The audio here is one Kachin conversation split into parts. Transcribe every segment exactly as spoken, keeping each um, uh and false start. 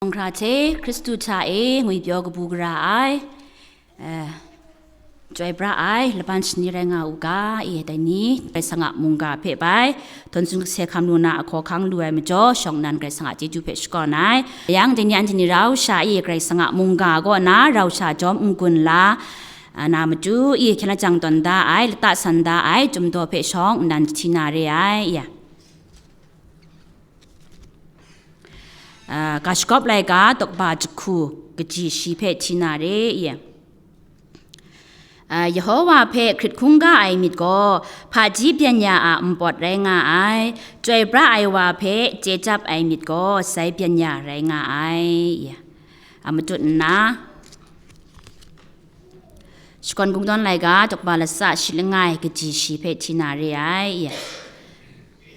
Hkra hte Hkristu hta e ngwipyaw kabu gara ai, eh, chyoi pra ai laban shani rai nga u ga, i dai ni Karai Kasang a mungga hpe bai, htawn tsun kase hkam lu na ahkaw hkang lu ai majaw, shawng nnan Karai Kasang a chyeju hpe shakawn ai. Yang dai ni anhte ni rau sha i Karai Kasang a mungga kaw na rau sha jawm n-gun la, ah, na matu i hkyen lajang tawn da ai, lata san da ai, Chyum daw hpe shawng nnan jahti na re ai, ya. Ah, Ga Shagawp Laika, tawkba jahku, kaji shi hpe hti na re, i. Ah, Yehowa hpe hkrit hkungga ai myit gaw, hpaji byeng ya a npawt rai nga ai, chyoi pra ai wa hpe chye chyap ai myit gaw, sai byeng ya rai nga ai, i. A matut nna, Shakawn Kungdawn Laika, tawkba latsa shi langai, kaji shi hpe hti na re ai, i.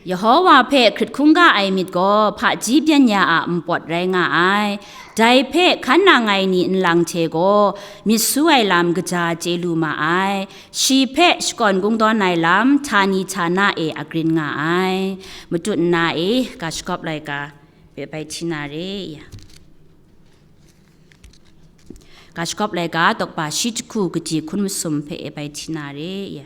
Yehowa hpe hkrit hkungga ai myit gaw, hpaji byeng ya a npawt rai nga ai. Dai hpe hkan nang ai ni nlang hte gaw, myit su ai lam kaja chye lu ma ai. Shi hpe shakawn kungdawn ai lam, htani htana e agrin nga ai. Matut nna e, Ga Shagawp Laika hpe bai hti na re, i. Ga Shagawp Laika, tawkba shi jahku, kaji hkun masum hpe e bai hti na re, i.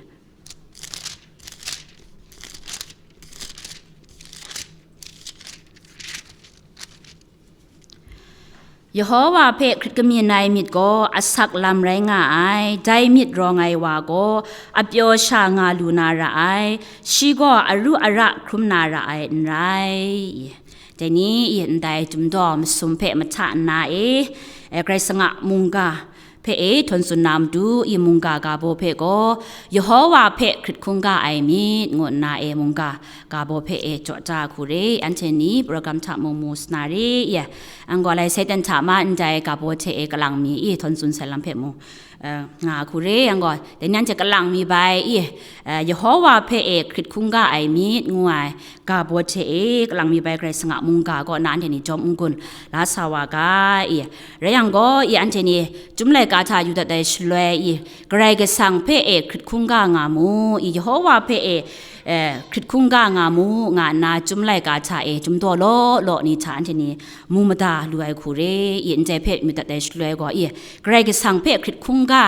Yehowa hpe hkrit kamyin ai myit gaw asak lam rai nga ai, dai myit rawng ai wa gaw apyaw sha nga lu na ra ai, shi gaw aru ara hkrum na ra ai n rai. Dai ni, i ndai Chyum daw masum hpe mahta nna e, e, Karai Kasang a mungga hpe e htawn tsun na matu, i mungga ga baw hpe gaw, Yehowa hpe hkrit hkungga ai myit, ngu nna e mungga ga baw hpe e jaw ja hku re, anhte ni program hta mung mu sa na re, i. Ang gaw lai Satan hta ma ndai ga baw hte e kalang mi, i htawn tsun sai lam hpe mung, eh, nga hku re, yang gaw, dai ni anhte kalang mi bai, i, eh, Yehowa hpe e hkrit hkungga ai myit, ngu ai ga baw hte e kalang mi bai Karai Kasang a mungga kaw na anhte ni jawm n-gun la sa wa ga, i. Rai yang gaw, i anhte ni Chyum laika hta yu dat ai shaloi, i, Karai Kasang hpe e hkrit hkungga nga mu, i, Yehowa hpe e, eh, hkrit hkungga nga mu, nga nna Chyum laika hta e Chyum daw law law ni hta anhte ni mu mada lu ai hku re, i, ndai hpe myit dat ai shaloi gaw, i, Karai Kasang hpe hkrit hkungga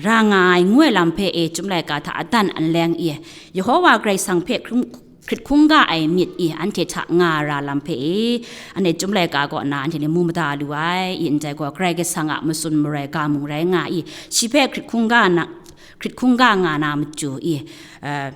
ra nga ai ngu ai lam hpe e Chyum laika hta adan anleng, i, Yehowa Karai Kasang hpe hkrit hkungga ai myit, i, anhte hta nga ra lam hpe e, anhte Chyum laika kaw na anhte ni mu mada lu ai, i, ndai gaw Karai Kasang a matsun maroi ga mung rai nga, i, shi hpe hkrit hkungga na, hkrit hkungga nga na matu, i, eh,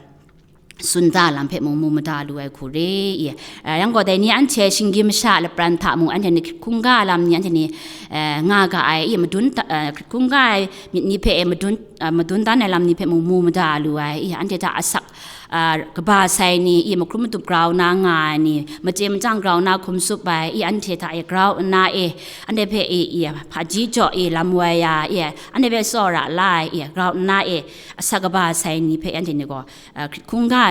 tsun da lam hpe mung mu mada lu ai hku re, i. Eh, yang gaw dai ni anhte shinggyim masha lapran hta mung anhte ni hkrit hkungga lam ni anhte ni, eh, nga ga ai, i, madun ta-, eh, hkrit hkungga ai myit ni hpe, eh, madun, eh, madun dan ai lam ni hpe mung mu mada lu ai, i, anhte hta asak, eh, kaba sai ni, i, mahkrum matup grau nna nga ai ni, machye machyang grau nna hkum tsup ai, i, anhte hta e grau nna e, anhte hpe e, i, hpaji jaw e lam woi ya, i, anhte hpe tsawra la ai, i, grau nna e, asak kaba sai ni hpe anhte ni gaw, eh, hkrit hkungga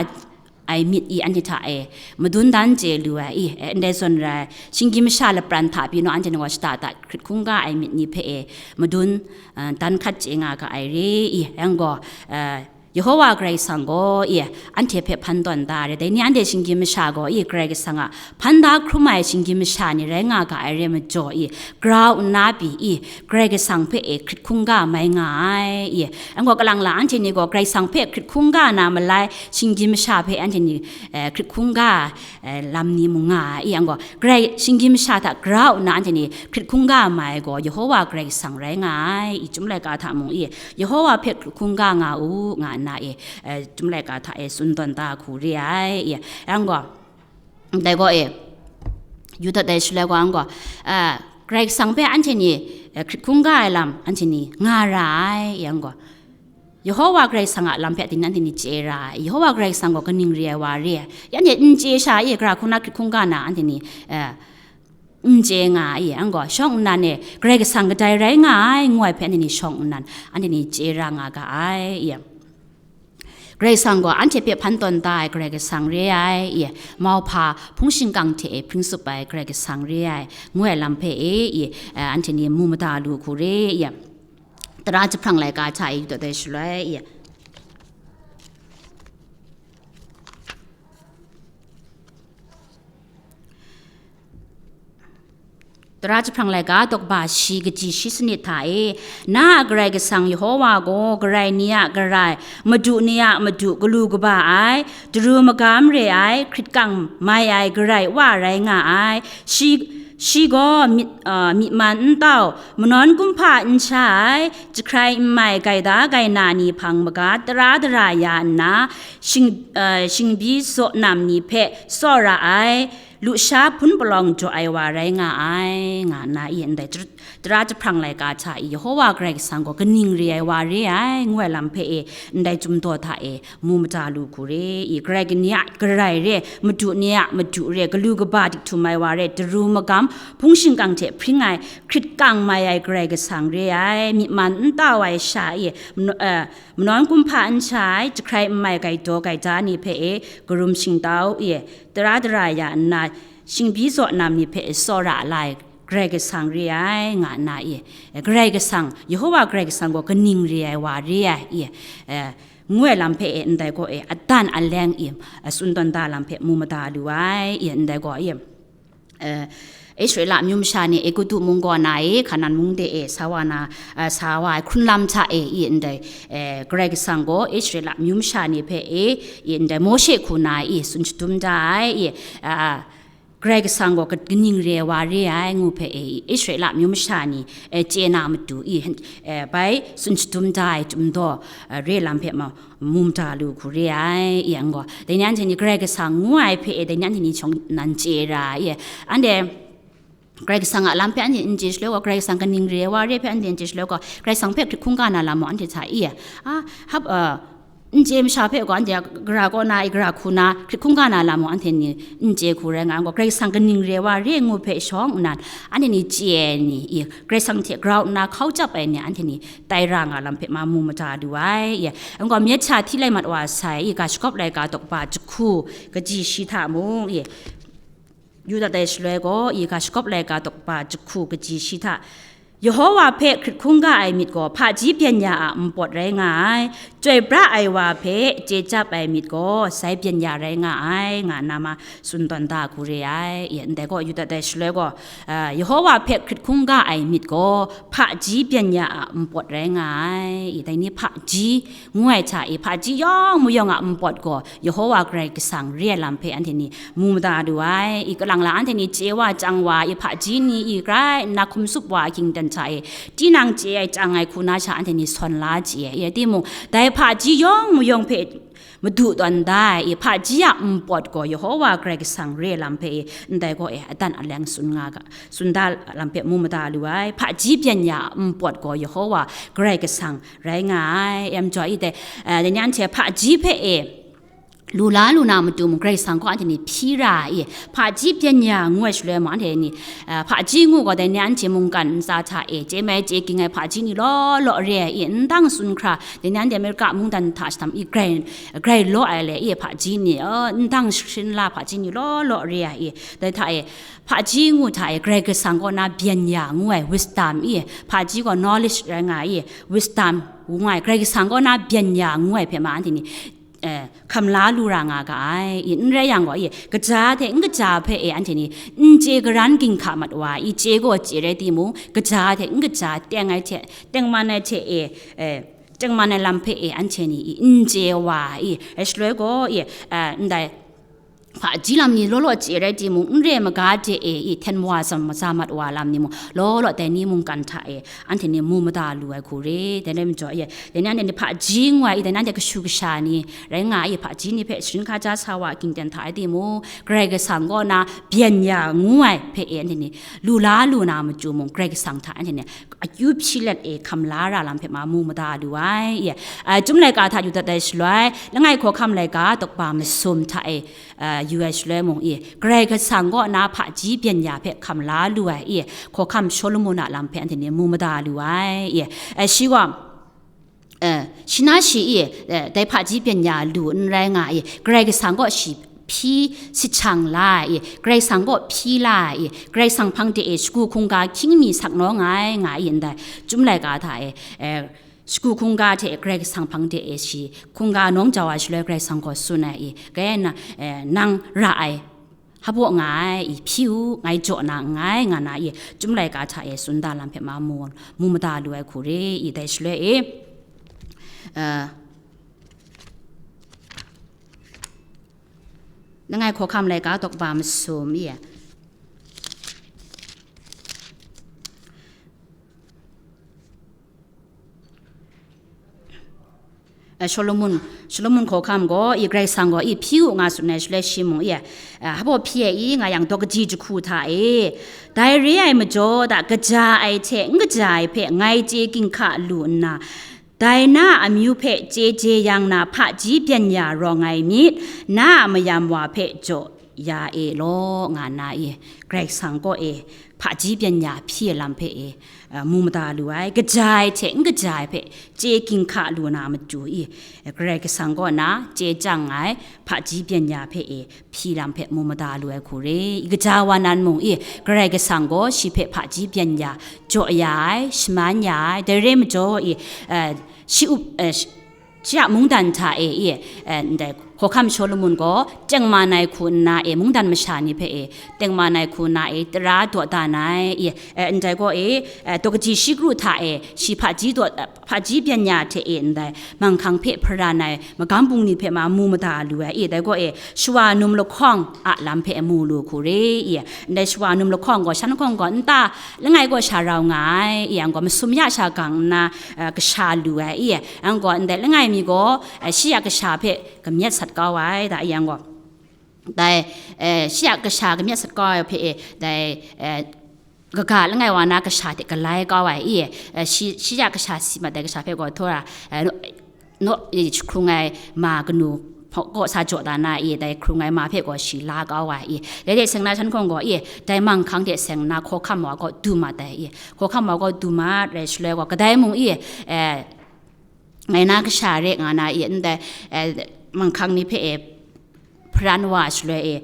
ai myit, i, anhte hta e madun dan chye lu ai, i, eh, ndai zawn rai, shinggyim masha lapran hta pyi naw anhte ni gaw shada da hkrit hkungga ai myit ni hpe e madun, eh, dan hkat chye nga ga ai re, i, yang gaw, eh, Yehowa Karai Kasang gaw, i, anhte hpe hpan tawn da ai re, dai ni anhte shinggyim masha gaw, i, Karai Kasang a hpan da hkrum ai shinggyim masha ni rai nga ga ai re majaw, i, grau nna pyi, i, Karai Kasang hpe e hkrit hkungga mai nga ai, i, yang gaw kalang la anhte ni gaw Karai Kasang hpe hkrit hkungga na malai shinggyim masha hpe anhte ni, eh, hkrit hkungga, eh, lam ni mung nga ai, i, yang gaw Karai shinggyim masha hta grau nna anhte ni hkrit hkungga mai gaw Yehowa Karai Kasang rai nga ai, i, Chyum laika hta mung, i, Yehowa hpe hkrit hkungga nga u, nga nna, i, eh, Chyum laika hta e tsun tawn da hku re ai, i, yang gaw, dai gaw e, yu dat ai shaloi gaw, yang gaw, ah, Karai Kasang hpe anhte ni, eh, hkrit hkungga ai lam anhte ni nga ra ai, yang gaw, Yehowa Karai Kasang a lam hpe dai ni anhte ni chye ra ai, Yehowa Karai Kasang gaw kaning re ai wa re ai, anhte n chye sha, i, gara hku na hkrit hkungga na anhte ni, eh, n chye nga ai, i, yang gaw, shawng nnan e, Karai Kasang kadai rai nga ai, ngu ai hpe anhte ni shawng nnan, anhte ni chye ra nga ga ai, i. Karai Kasang gaw anhte hpe hpan tawn da ai Karai Kasang re ai, i, mauhpa hpung shingkang hte e hpring tsup ai Karai Kasang re ai, ngu ai lam hpe e, i, eh, anhte ni mu mada lu hku re, i, tara jahprang laika hta e yu dat ai shaloi, i, Tara jahprang laika tawkba shi kaji shi sanit hta e, na a Karai Kasang Yehova gaw garai ni a garai, madu ni a madu galu kaba ai, daru magam re ai, hkrit kang mai ai garai wa rai nga ai. Shi, shi gaw myit, uh, myit man n tau, manawn kumhpa n sha ai, jahkrai n mai gaida gaina ni hpang maga tara dara ya nna, shing, uh, shingbyi zaw nam ni hpe tsawra ai, lusha hpun palawng jaw ai wa rai nga ai, nga nna i ndai tara jahprang laika hta i Yehova Karai Kasang gaw kaning re ai wa re ai, ngu ai lam hpe e ndai Chyum daw hta e mu mada lu hku re i, Karai ni a garai re, madu ni a madu re, galu kaba dik htum ai wa re, daru magam hpung shingkang hte hpring ai, hkrit kang mai ai Karai Kasang re ai, myit man n tau ai sha i, manawn kumhpa n sha ai, jahkrai n mai gaidaw gaida ni hpe e karum shingtau i, tara dara ya nna, shingbyi zaw nam ni hpe tsawra la ai Karai Kasang re ai, nga nna i, Karai Kasang, Yehova Karai Kasang gaw kaning re ai wa re ai i, ngu ai lam hpe e ndai gaw e adan aleng i, tsun tawn da lam hpe mu mada lu ai i, ndai gaw i, Israela amyu masha ni Egutu mung kaw na e, Hkanan mung de e sa wa na, sa wa ai hkrun lam hta e i ndai, Karai Kasang gaw Israela amyu masha ni hpe e i ndai Mawshe hku na i tsun shadum da ai i, Karai Kasang gaw kaning re ai wa re ai ngu hpe e, Israela amyu masha ni, e, chye na matu i, e, bai tsun shadum da ai Chyum daw, e, re lam hpe ma, mu mada lu hku re ai, i yang gaw. Dai ni anhte ni Karai Kasang ngu ai hpe e, dai ni anhte ni shawng nan chye ra ai, i. Anhte Karai Kasang a lam hpe anhte n chye shaloi gaw, Karai Kasang kaning re ai wa re hpe anhte n chye shaloi gaw, Karai Kasang hpe hkrit hkungga na lam mung anhte hta i, a, hap, a, n chye masha hpe gaw, anhte a gara kaw na i, gara hku na, hkrit hkungga na lam mung anhte ni n chye hku rai nga ai gaw, Karai Kasang kaning re ai wa re ngu hpe shawng nnan, anhte ni chye ai ni i, Karai Kasang hte grau nna hkau chyap ai ni anhte ni tai ra nga lam hpe ma mu mada lu ai, i. Anhte gaw myit hta hti lai mat wa sai i, ga shagawp laika tawkpa jahku kaji shi hta mung i, yu dat ai shaloi gaw, i ga shagawp laika tawkpa jahku kaji shi hta, Yehova hpe hkrit hkungga ai myit gaw hpaji byen ya a npawt rai nga ai, chyoi pra ai wa hpe chye chyap ai myit gaw sai byen ya rai nga ai, nga nna ma tsun tawn da hku re ai. I, ndai gaw yu dat ai shaloi gaw, a, Yehova hpe hkrit hkungga ai myit gaw hpaji byen ya a npawt rai nga ai. I, dai ni hpaji ngu ai hta i, hpaji yawng mayawng a npawt gaw Yehova Karai Kasang re ai lam hpe anhte ni mu mada lu ai. I, kalang la anhte ni chye wa chyang wa i, hpaji ni i, grai nna hkum tsup wa a hkying ten hta e, tinang chye ai chyang ai hku na sha anhte ni sawn la chye ai. I, timung, dai hpaji yawng mayawng hpe madu tawn da ai i, hpaji a npawt gaw Yehova Karai Kasang re ai lam hpe i, ndai gaw e adan aleng tsun nga ga, tsun da lam hpe mu mada lu ai. Hpaji byen ya a npawt gaw Yehova Karai Kasang rai nga ai. Em jaw i dai, eh, dai ni anhte hpaji hpe e lu la lu na matu mung, Karai Kasang gaw anhte ni hpyi ra ai i, hpaji byen ya ngu ai shaloi mung, anhte ni, eh, hpaji ngu gaw, dai ni anhte mungkan ntsa hta e chye mai chye ging ai hpaji ni law law re ai i, ndang tsun hkra, dai ni anhte Amerika mungdan hta shadam i, grai, grai law ai le i, hpaji ni, eh, ndang sharin la hpaji ni law law re ai i, dai hta e, hpaji ngu hta e, Karai Kasang kaw na byen ya ngu ai wisdom i, hpaji gaw knowledge rai nga i, wisdom ngu ai, Karai Kasang kaw na byen ya ngu ai hpe ma anhte ni, eh, hkam la lu ra nga ga ai. I, n rai yang gaw, i, kaja hte n kaja hpe e anhte ni n chye karan ginhka mat wa, i, chye gaw chye rai timung, kaja hte n kaja teng ai hte, tengman ai hte e, eh, tengman ai lam hpe e anhte ni, i, n chye wa, i, e shaloi gaw, i, eh, ndai, hpaji lam ni law law chye rai timung, n re maga de e i, hten wa tsam, tsa mat wa lam ni mung, law law dai ni mungkan hta e, anhte ni mu mada lu ai hku re, dai rai majaw e, dai ni anhte ni hpaji ngu ai i, dai ni anhte kashu kasha ni rai nga ai i, hpaji ni hpe sharin hkaja sa wa a hkying ten hta e timung, Karai Kasang kaw na byen ya ngu ai hpe e anhte ni lu la lu na machyu mung, Karai Kasang hta anhte ni akyu hpyi let e hkam la ra lam hpe ma mu mada lu ai, i, a, Chyum laika hta yu dat ai shaloi, langai hkawhkam laika tawkpa masum hta e, a, yu ai shaloi mung, i, Karai Kasang kaw na hpaji byen ya hpe hkam la lu ai, i, hkawhkam Shawlumon a lam hpe anhte ni mu mada lu ai, i, a, shi gaw, a, shi na shi, i, a, dai hpaji byen ya lu n rai nga, i, Karai Kasang kaw shi hpyi sahchang la ai, i, Karai Kasang kaw hpyi la ai, i, Karai Kasang hpang de e shagu hkungga hkying mi sak nawng ai, nga ai ndai Chyum laika hta e, e, shagu hkungga hte Karai Kasang hpang de e shi hkungga nawng jau ai shaloi Karai Kasang gaw tsun ai, i, kai na, e, nang ra ai hpaw nga ai, i hpyi u, ngai jaw na nngai, nga na i, Chyum laika hta e tsun da lam hpe ma mu, mu mada lu ai hku re i, dai shaloi e, uh, Langai Hkawhkam laika tawkba masum i, Solomon, Solomon hkawhkam gaw i, Karai Kasang gaw i hpyi u nga tsun ai shaloi shi mung i, hpaw hpyi ai i, nga yang daw kaji jahku hta e, dai re ai majaw da, kaja ai hte n kaja ai hpe ngai chye ginhka lu nna, dai na a amyu hpe chye jeyang na hpaji byan ya rawng ai myit, na a mayam wa hpe jaw ya e law, nga na i, Karai Kasang kaw e hpaji byan ya hpyi ai lam hpe e, mu mada lu ai, kaja ai hte n kaja ai hpe chye ginhka lu na matu i, Karai Kasang kaw na chye chyang ai hpaji byan ya hpe e, hpyi lam hpe mu mada lu ai hku re i, kaja wa nan mung i, Karai Kasang gaw shi hpe hpaji byan ya, jaw ya ai, shaman ya ai, dai re majaw i, shi up, shi a mungdan hta e i, ndai Hkawhkam Solomon gaw tengman ai hku nna e, mungdan masha ni hpe e, tengman ai hku nna e, tara dawdan ai i, ndai gaw e, daw kaji shi kru hta e, shi hpaji daw, hpaji byan ya hte e, ndai manghkang hpe hparan ai magam bungli hpe ma mu mada lu ai i, dai gaw e, shawa num lahkawng a lam hpe mu lu hku re i, ndai shawa num lahkawng gaw, shan lahkawng gaw nta langai kaw sha rau nga ai i, yang gaw masum ya sha gang nna, kasha lu ai i, yang gaw ndai langai mi gaw, shi a kasha hpe kamyet sat kau ai, da yang gaw, dai, shi a kasha kamyet sat kau ai hpe e, dai, kaga langai wa na kasha hte galai kau ai i, shi, shi a kasha si mat ai kasha hpe gaw htawra, naw, hkrung ai ma kanu hpaw kaw sa jaw da na i, dai hkrung ai ma hpe gaw shi la kau ai i, dai de seng na shan hkawng gaw i, dai manghkang de seng na hkawhkam wa kaw du mat ai i, hkawhkam wa kaw du mat rai shaloi gaw, kadai mung i, ngai na kasha re nga na i, ndai manghkang ni hpe e, hparan wa shaloi e,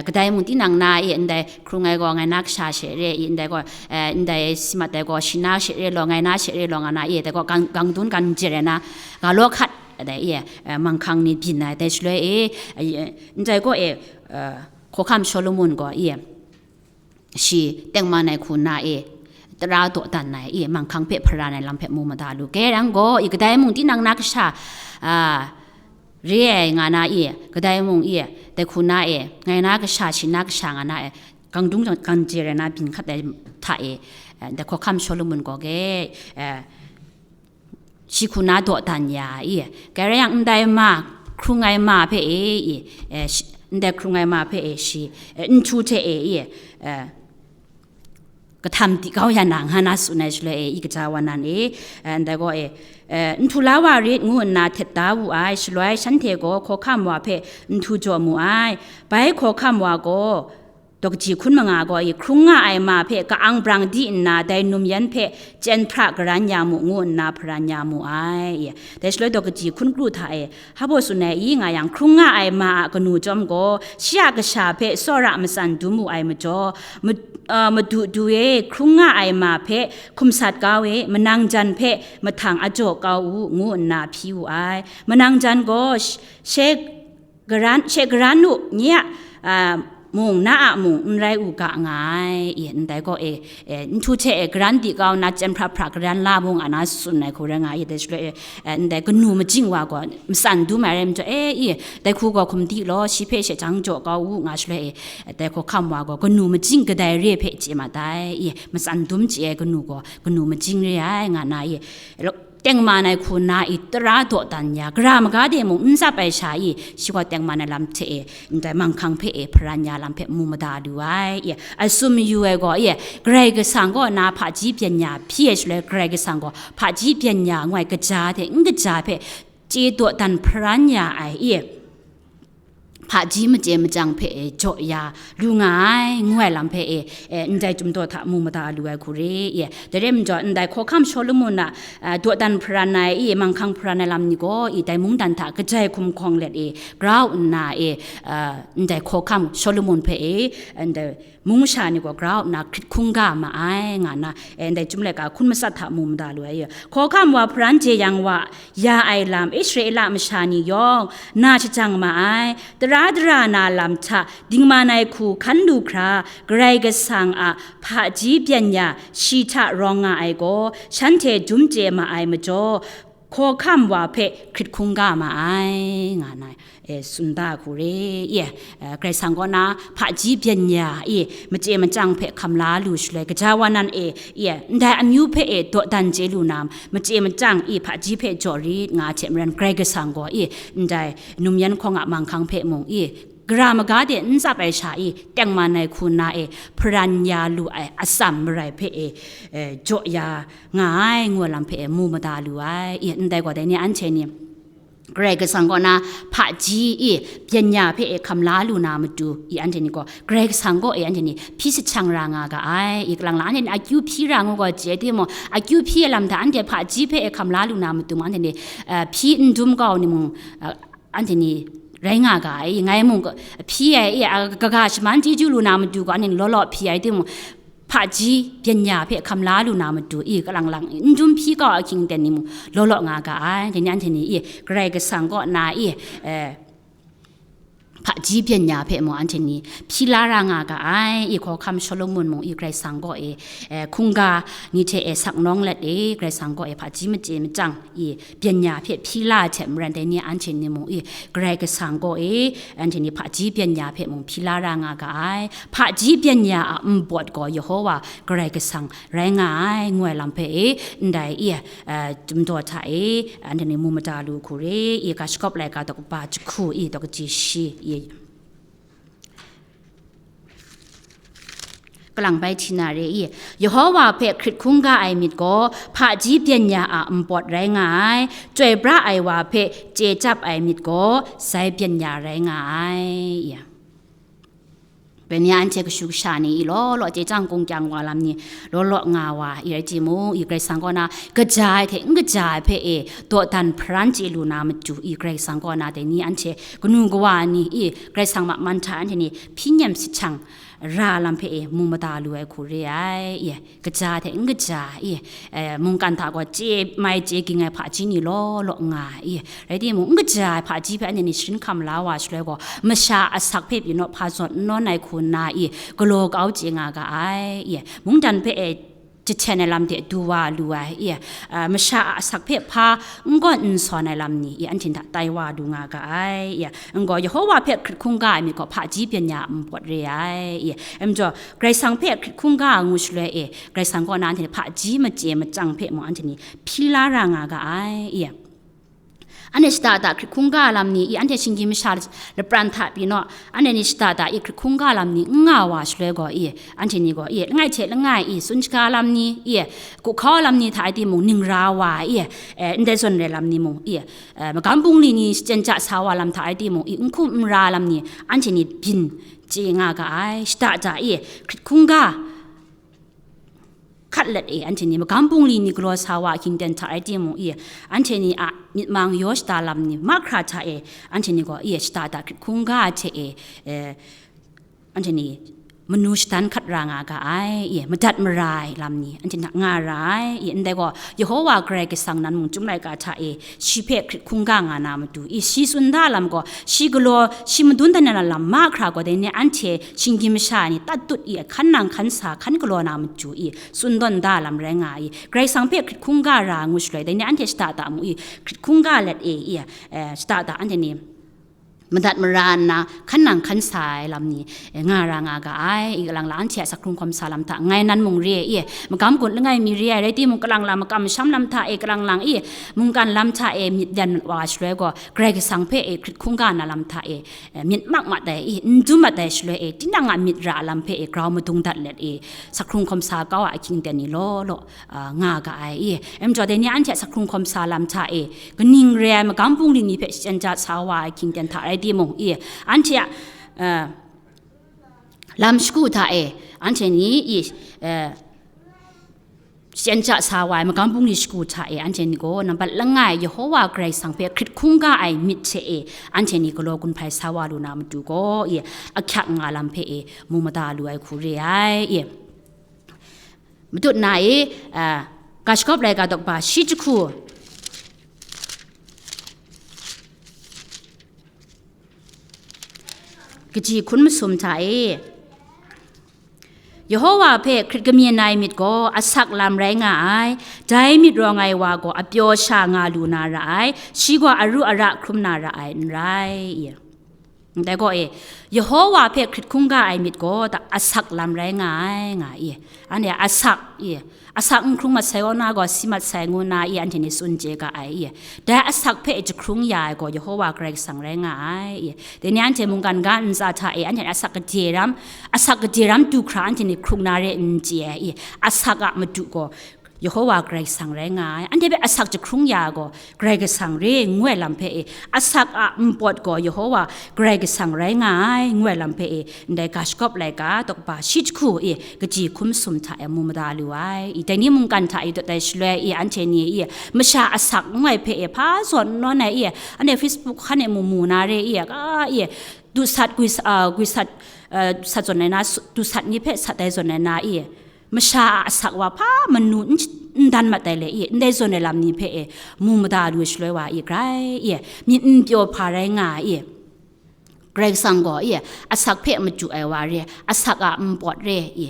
kadai mung tinang na i, ndai hkrung ai gaw ngai na kasha she re i, ndai gaw, ndai si mat ai gaw shi na she re law, ngai na she re law nga na i, dai gaw gang, gang dun gan jer ai na, ga law hkat, dai i, manghkang ni byin ai, dai shaloi e, ndai gaw e, Hkawhkam Solomon gaw i, shi tengman ai hku nna e, tara dawdan ai i, manghkang hpe hparan ai lam hpe mu mada lu. Kei rang gaw i, kadai mung tinang na kasha, a, re ai nga na i, kadai mung i, dai hku na e, ngai na kasha, shi na kasha nga na e, gang dun gan jer ai na byin hkat ai hta e, dai Hkawhkam Solomon gaw ge, e, shi hku na dawdan ya i, kei rai yang, ndai ma, hkrung ai ma hpe e i, e, shi, ndai hkrung ai ma hpe e shi, e, nhtu hte e i, e, kahtam di kau ya na nga na tsun ai shaloi e, i kaja wa nan e, e, ndai gaw e, e, nhtu la wa rit ngu nna htet da wu ai, shaloi shanhte gaw hkawhkam wa hpe nhtu jaw mu ai. Bai hkawhkam wa gaw, daw kaji hkun manga gaw i, hkrung nga ai ma hpe ka-ang brang di nna, dai num yan hpe chyen hpra karan ya mu, ngu nna hparan ya mu ai. Dai shaloi daw kaji hkun kru hta e, hpaw tsun ai i nga yang, hkrung nga ai ma a kanu chyawm gaw, shi a kasha hpe tsawra matsan dum wu ai majaw, ma-, a, madu du e, hkrung nga ai ma hpe hkum sat kau e, manang jan hpe mahtang a jaw kau u, ngu nna hpyi wu ai. Manang jan gaw, sh-, she garan, she garan u, nye a, a, mung, na a mung n rai u ga nga ai, i, ndai gaw e, e, nhtu hte e, garan di kau nna, chyen hpra hpra garan la mung a na tsun ai hku rai nga ai, dai shaloi e, e, ndai kanu majing wa gaw, matsan dum ai rai majaw, e, i, dai hku gaw hkum di law, shi hpe she jang jaw kau u nga shaloi e, e, dai hkawhkam wa gaw, kanu majing kadai re hpe chye mat ai, i, matsan dum chye ai kanu gaw, kanu majing re ai, nga na, i, tengman ai hku nna i tara dawdan ya, gara maga de mung n tsap ai sha i, shi gaw tengman ai lam hte e, ndai manghkang hpe e hparan ya lam hpe mu mada lu ai, i, a tsun mayu ai gaw, i, Karai Kasang kaw na hpaji byan ya hpyi ai shaloi, Karai Kasang gaw hpaji byan ya ngu ai kaja hte n kaja hpe chye dawdan hparan ya ai, i, hpaji machye machyang hpe e jaw ya lu nga ai, ngu ai lam hpe e, e, ndai Chyum daw hta mu mada lu ai hku re, e, dai re majaw, ndai hkawhkam Solomon a, a, dawdan hparan ai, i, manghkang hparan ai lam ni gaw, i, dai mungdan hta kajai hkum hkawng let, e, grau nna, e, a, ndai hkawhkam Solomon hpe, e, ndai mung masha ni gaw gra nna hkrit hkungga ma ai, nga nna, eh, ndai Chyum laika hkun matsat hta mu mada lu ai. Hkawhkam wa hparan jeyang wa ya ai lam, Israela masha ni yawng na shajang ma ai. Tara dara na lam hta dingman ai hku hkan lu hkra, Karai Kasang a hpaji byeng ya shi hta rawng nga ai gaw, shanhte dum chye ma ai majaw, hkawhkam wa hpe hkrit hkungga ma ai, nga nna, e, tsun da hku re, e, e, Karai Kasang kaw na hpaji byeng ya, e, machye machyang hpe hkam la lu shaloi, gaja wa nan e, e, ndai amyu hpe e dawdan chye lu na, machye machyang, e, hpaji hpe jaw rit nga hte maren, Karai Kasang gaw, e, ndai num yan hkawng a manghkang hpe mung, e, gara maga de n tsap ai sha, e, tengman ai hku nna, e, hparan ya lu ai atsam marai hpe, e, e, jaw ya nga ai, ngu ai lam hpe, e, mu mada lu ai, e, ndai gaw dai ni anhte ni, Karai Kasang kaw na hpaji, e, byeng ya hpe, e, hkam la lu na matu, e, anhte ni gaw, Karai Kasang kaw, e, anhte ni hpyi sahkyang ra nga ga ai, e, kalang lang anhte ni akyu hpyi ra ngu gaw chye timung, akyu hpyi ai lam hta anhte hpaji hpe, e, hkam la lu na matu mung, anhte ni, e, hpyi n dum kau ni mung, e, anhte ni rai nga ga ai, ngai mung, hpyi ai, e, a, kaga shaman chyeju lu na matu gaw, anhte ni law law hpyi ai timung, hpaji byeng ya hpe hkam la lu na matu, e, kalang lang, n dum hpyi kau ahkying ten ni mung, law law nga ga ai. Dai ni anhte ni, e, Karai Kasang kaw na, e, e, hpaji byeng ya hpe mung anhte ni hpyi la ra nga ga ai, e, hkawhkam Solomon mung, e, Karai Kasang kaw e, e, hkungga ni hte, e, sak nawng let, e, Karai Kasang kaw e hpaji machye machyang, e, byeng ya hpe hpyi la ai hte maren dai ni anhte ni mung, e, Karai Kasang kaw e, anhte ni hpaji byeng ya hpe mung hpyi la ra nga ga ai. Hpaji byeng ya a npawt gaw Yehowa Karai Kasang rai nga ai, ngu ai lam hpe, e, ndai, e, e, Chyum daw hta e, anhte ni mu mada lu hku re, e, Ga Shagawp laika daw kaba jahku, e, daw kaji shi, e, kalang bai hti na re i, Yehowa hpe hkrit hkungga ai myit gaw hpaji byeng ya a npawt rai nga ai, chyoi pra ai wa hpe chye chyap ai myit gaw sai byeng ya rai nga ai. Ya. Bai ni anhte kashu kasha ni i law law chye chyang kung kyang wa lam ni law law nga wa i rai timung, i Karai Kasang kaw na kaja ai hte n kaja ai hpe e dawdan hparan chye lu na matu i Karai Kasang kaw na dai ni anhte kanu kawa ni i Karai Kasang ma man hta anhte ni hpyi nyem sahkyang ra lam hpe e mu mada lu ai hku re ai, i kaja hte n kaja i, e, mungkan hta gaw chye mai chye ging ai hpaji ni law law nga ai, i rai timung, n kaja ai hpaji hpe anhte ni sharin hkam la wa shaloi gaw, masha asak hpe pyi naw hpa zawn n nawn ai hku nna i galaw kau chye nga ga ai, i mungdan hpe e jahten ai lam de du wa lu ai, i, a, masha a asak hpe hpa n gawn n sawn ai lam ni, i, anhte hta tai wa lu nga ga ai, i, n gaw Yehowa hpe hkrit hkungga ai myit gaw hpaji byeng ya a npawt re ai, i, em jaw, Karai Kasang hpe hkrit hkungga ngu shaloi e, Karai Kasang kaw na anhte ni hpaji machye machyang hpe mung anhte ni hpyi la ra nga ga ai, i. Anhte shada da hkrit hkungga lam ni i, anhte shinggyim masha lapran hta pyi naw, anhte ni shada da i hkrit hkungga lam ni n nga wa shaloi gaw i, anhte ni gaw i, langai hte langai i, tsun shaga lam ni i, hku hkau lam ni hta rai timung, ning ra wa i, e, ndai zawn rai lam ni mung i, e, magam bungli ni shachyen ja sa wa lam hta rai timung i, n hkum n ra lam ni, anhte ni byin chye nga ga ai, shada da i, hkrit hkungga hkat let e, anhte ni magam bungli ni galaw sa wa ahkying ten hta rai timung i, anhte ni a myit mang yaw shada lam ni mahkra hta e, anhte ni gaw i shada da hkrit hkungga hte e, e, anhte ni manu shadan hkat ra nga ga ai, i madat mara ai lam ni anhte hta nga ra ai, i ndai gaw Yehowa Karai Kasang nan mung Chyum laika hta e, shi hpe hkrit hkungga nga na matu i, shi tsun da lam gaw, shi galaw, shi madun dan ai lam mahkra gaw, dai ni anhte shinggyim masha ni tat tut i, hkan nang hkan sa, hkan galaw na matu i, tsun dawn da lam rai nga i, Karai Kasang hpe hkrit hkungga ra ngu shaloi, dai ni anhte shada da mu i, hkrit hkungga let e i, e, shada da anhte ni madat mara nna, hkan nang hkan sa ai lam ni, e, nga ra nga ga ai, i kalang la anhte a sak hkrung hkawm sa lam hta, ngai nan mung re ai, i, magam gun langai mi re ai, rai timung kalang la makam masham lam hta e, kalang lang i, mungkan lam hta e, myit lyan wa shaloi gaw, Karai Kasang hpe e, hkrit hkungga na lam hta e, e, myit mak mat ai, i, n dum mat ai shaloi e, tinang a myit ra lam hpe e, grau madung dat let e, sak hkrung hkawm sa kau a ahkying ten ni law law, a, nga ga ai, i, em jaw dai ni anhte a sak hkrung hkawm sa lam hta e, kaning re ai magam bungli ni hpe shachyen ja sa wa ai ahkying ten hta rai timung, i, anhte a, a, lam shagu hta e, anhte ni, i, e, Shachyen sha sa wa ai magam bungli shagu hta e, anhte ni gaw nambat langai Yehowa Karai Kasang hpe hkrit hkungga ai myit hte e, anhte ni galaw gun hpai sa wa lu na matu gaw, e, ahkyak nga lam hpe e, mu mada lu ai hku re ai, e. Matut na e, a, Ga Shagawp Laika daw ba shi jahku, kaji hkun masum hta e, Yehowa hpe hkrit kamyin ai myit gaw asak lam rai nga ai, dai myit rawng ai wa gaw apyaw sha nga lu na ra ai, shi gaw aru ara hkrum na ra ai n rai. Ndai gaw e, Yehowa hpe hkrit hkungga ai myit gaw da asak lam rai nga ai, nga i. Anhte asak i, asak n hkrung mat sai kaw na gaw si mat sai ngu na i, anhte ni tsun chye ga ai i. Dai asak hpe jahkrung ya ai gaw Yehowa Karai Kasang rai nga ai i. Dai ni anhte mungkan ga ntsa hta e, anhte asak gade ram, asak gade ram du hkra anhte ni hkrung na re n chye ai i. Asak a madu gaw Yehowa Karai Kasang rai nga ai. Anhte hpe asak jahkrung ya ai gaw Karai Kasang re ngu ai lam hpe e, asak a npawt gaw Yehowa Karai Kasang rai nga ai ngu ai lam hpe e, ndai Ga Shagawp Laika daw ba shi jahku e, kaji hkun masum hta e mu mada lu ai. I, dai ni mungkan hta e dawt ai shaloi e, anhte ni e, masha asak ngu ai hpe e, hpa zawn n nawn ai e, anhte Facebook hkan e mu mu na re e, ka e, dusat gwi sa-, a, gwi sat, a, sat zawn ai na, su-, dusat ni hpe sat ai zawn ai na e, masha a asak wa hpa manu n sh-, n dan mat ai le i, ndai zawn ai lam ni hpe e, mu mada lu shaloi wa i, grai i, myit n pyaw hpa rai nga i, Karai Kasang gaw i, asak hpe madu ai wa re, asak a npawt re i,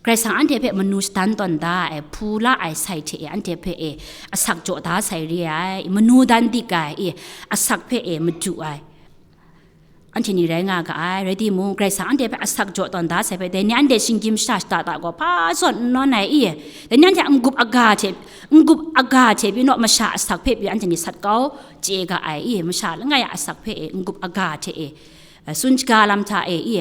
Karai Kasang anhte hpe manu shadan tawn da ai, hpu la ai sai hte e, anhte hpe e, asak jaw da sai re ai, manu dan dik ai i, asak hpe e madu ai. Anhte ni rai nga ga ai, rai timung, Karai Kasang anhte hpe asak jaw tawn da sai hpe, dai ni anhte shinggyim shada shada da gaw hpa zawn n nawn ai i, dai ni anhte a n-gup aga hte, n-gup aga hte pyi naw masha asak hpe pyi anhte ni sat kau chye ga ai i, masha langai a asak hpe e n-gup aga hte e, eh, tsun shaga lam hta e i,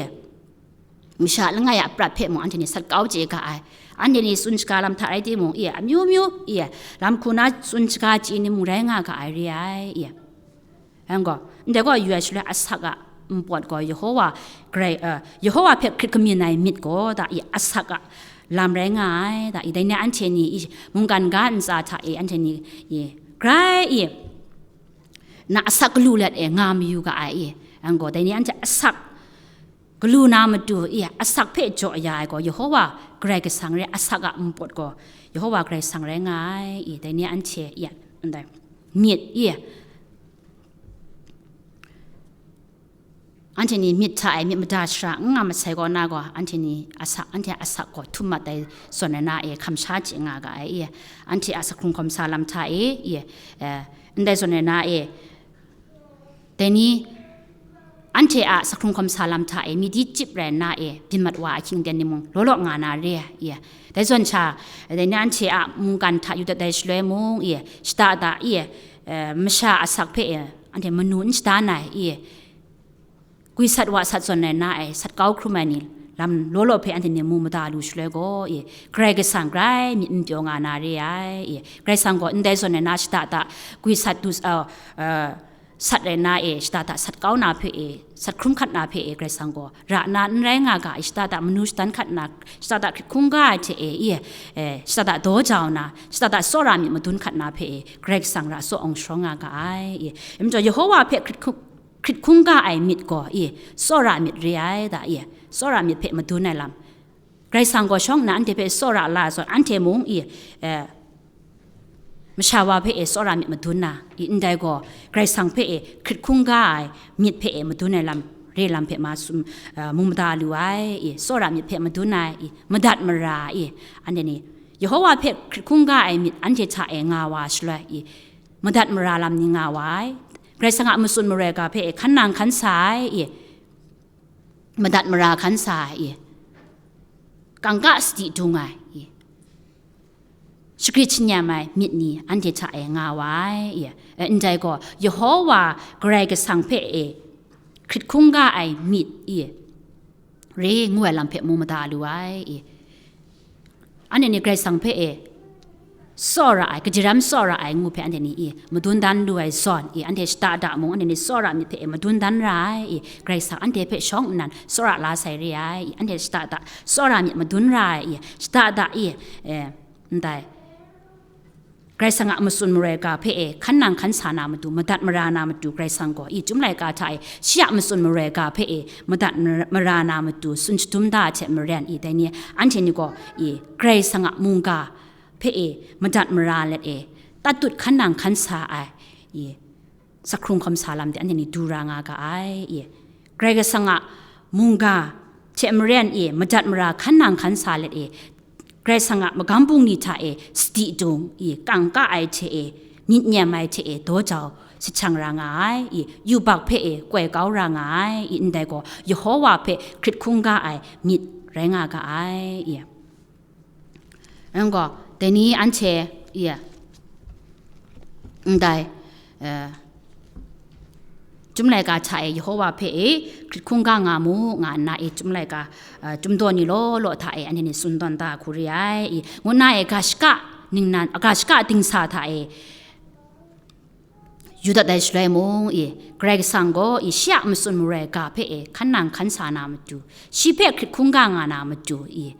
masha langai a prat hpe mung anhte ni sat kau chye ga ai. Anhte ni tsun shaga lam hta rai timung i, amyu myu i, lam hku na tsun shaga chye ni mung rai nga ga ai re ai i. Yang gaw, ndai gaw yu ai shaloi asak a npawt gaw Yehowa Karai, eh, Yehowa hpe hkrit kamyin ai myit gaw da i asak a lam rai nga ai da i, dai ni anhte ni i mungkan ga ntsa hta e anhte ni i grai i na asak galu let e nga mayu ga ai i, yang gaw dai ni anhte asak galu na matu i asak hpe jaw ya ai gaw Yehowa Karai Kasang re, asak a npawt gaw Yehowa Karai Kasang rai nga ai i, dai ni anhte i ndai myit i, anhte ni myit hta e myit mada shara n nga masai kaw na gaw, anhte ni asak, anhte asak gaw htum mat ai zawn ai na e hkam sha chye nga ga ai i, anhte a sahkrung hkawm sa lam hta e i, eh, ndai zawn ai na e, dai ni anhte a sahkrung hkawm sa lam hta e midi chyip rai nna e byin mat wa ahkying ten ni mung law law nga na re ai i, dai zawn sha, dai ni anhte a mungkan hta yu dat ai shaloi mung i, shada da i, eh, masha asak hpe e anhte manu n shadan ai i, gwi sat wa sat zawn ai na e sat kau hkrum ai ni lam law law hpe anhte ni mu mada lu shaloi gaw i, Karai Kasang grai myit n pyaw nga na re ai i, Karai Kasang gaw ndai zawn ai na shada da gwi sat du, uh, uh, sat rai na e, shada da sat kau na hpe e, sat hkrum hkat na hpe e, Karai Kasang gaw ra nna n rai nga ga i, shada da manu shadan hkat na, shada da hkrit hkungga ai hte e, i, eh, shada da daw jau na, shada da tsawra myit madun hkat na hpe e, Karai Kasang ra tsaw awng sharawng nga ga ai i. Majaw Yehowa hpe hkrit hku-, hkrit hkungga ai myit gaw i, tsawra myit re ai da i, tsawra myit hpe madun ai lam, Karai Kasang gaw shawng nna anhte hpe tsawra la ai zawn, anhte mung i, eh, masha wa hpe e tsawra myit madun na i, ndai gaw Karai Kasang hpe e hkrit hkungga ai myit hpe e madun ai lam, re lam hpe ma sum, eh, mu mada lu ai i, tsawra myit hpe madun ai i, madat mara i, anhte ni Yehowa hpe hkrit hkungga ai myit anhte hta e nga wa shaloi i, madat mara lam ni nga wa ai. Karai Kasang a matsun maroi ga hpe e hkan nang hkan sa ai i, madat mara hkan sa ai i, kangka sadi dung ai i, shagrit shanyam ai myit ni anhte hta e nga wa ai i, eh, ndai gaw Yehowa Karai Kasang hpe e hkrit hkungga ai myit i, re ngu ai lam hpe mu mada lu ai i, anhte ni Karai Kasang hpe e tsawra ai, kaji ram tsawra ai ngu hpe anhte ni i madun dan lu ai zawn i, anhte shada da mung anhte ni tsawra myit hpe e madun dan ra ai i, Karai Kasang anhte hpe shawng nnan tsawra la sai re ai i, anhte shada da tsawra myit madun ra ai i, shada da i, eh, ndai Karai Kasang a matsun maroi ga hpe e hkan nang hkan sa na matu, madat mara na matu, Karai Kasang gaw i Chyum laika hta e shi a matsun maroi ga hpe e madat mara na matu tsun shadum da ai hte maren i, dai ni anhte ni gaw i Karai Kasang a mungga hpe e madat mara let e, tatut hkan nang hkan sa ai i sakhung hkawm sa lam de anhte ni du ra nga ga ai i. Karai Kasang a mungga hte maren i madat mara hkan nang hkan sa let e, Karai Kasang a magam bungli hta e sadi dung i kangka ai hte e, myit nyem ai hte e daw jau sahchang ra nga ai i, yubak hpe e koi kau ra nga ai i, ndai gaw Yehowa hpe hkrit hkungga ai myit rai nga ga ai i. Anhte gaw, dai ni anhte, iya, ndai, eh, Chyum laika hta e Yehowa hpe e hkrit hkungga nga mu, nga nna e Chyum laika, eh, Chyum daw ni law law hta e anhte ni tsun tawn da hku re ai i, ngu nna e ga shaka ningnan, ga shaka dingsa hta e, yu dat ai shaloi mung i, Karai Kasang gaw i shi a matsun maroi ga hpe e hkan nang hkan sa na matu, shi hpe hkrit hkungga nga na matu i,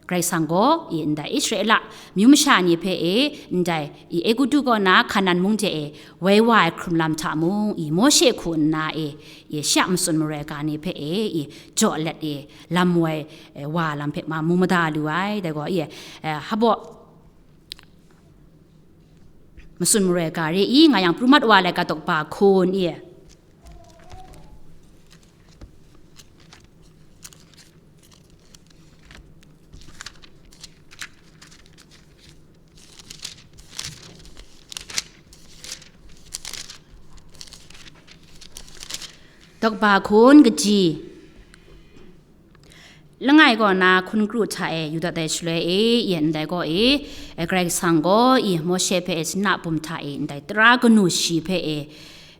Karai Kasang gaw i ndai Israela myu masha ni hpe e ndai i Egutu kaw na Hkanan mung de e woi wa ai hkrum lam hta mung i, Mawshe hku nna e, i shi a matsun maroi ga ni hpe e i jaw let e lam woi, e, wa lam hpe ma mu mada lu ai. Dai gaw i, e, hpaw matsun maroi ga re i nga yang, pru mat wa laika daw ba hkun i. Daw ba hkun kaji. Langai kaw na hkun kru hta e yu dat ai shaloi e, i ndai gaw e, e, Karai Kasang gaw i Mawshe hpe e, sinna bum hta e, ndai tara kanu shi hpe e,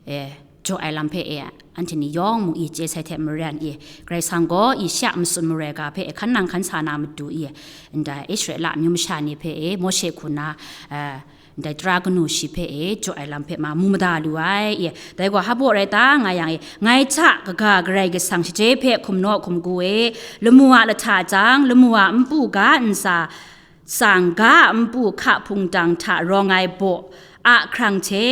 e, jaw ai lam hpe e, anhte ni yawng mung i chye sai hte maren i, Karai Kasang gaw i shi a matsun maroi ga hpe e hkan nang hkan sa na matu i, ndai Israela amyu masha ni hpe e, Mawshe hku na, e, ndai tara kanu shi hpe e jaw ai lam hpe ma mu mada lu ai. I, dai gaw hpaw rai ta nga yang e, ngai hta kaga Karai Kasang shaje hpe hkum naw hkum gu e, lamu a lahta jang, lamu a npu ga ntsa, tsang ga a npu hka hpungtang hta rawng ai baw a hkrang hte,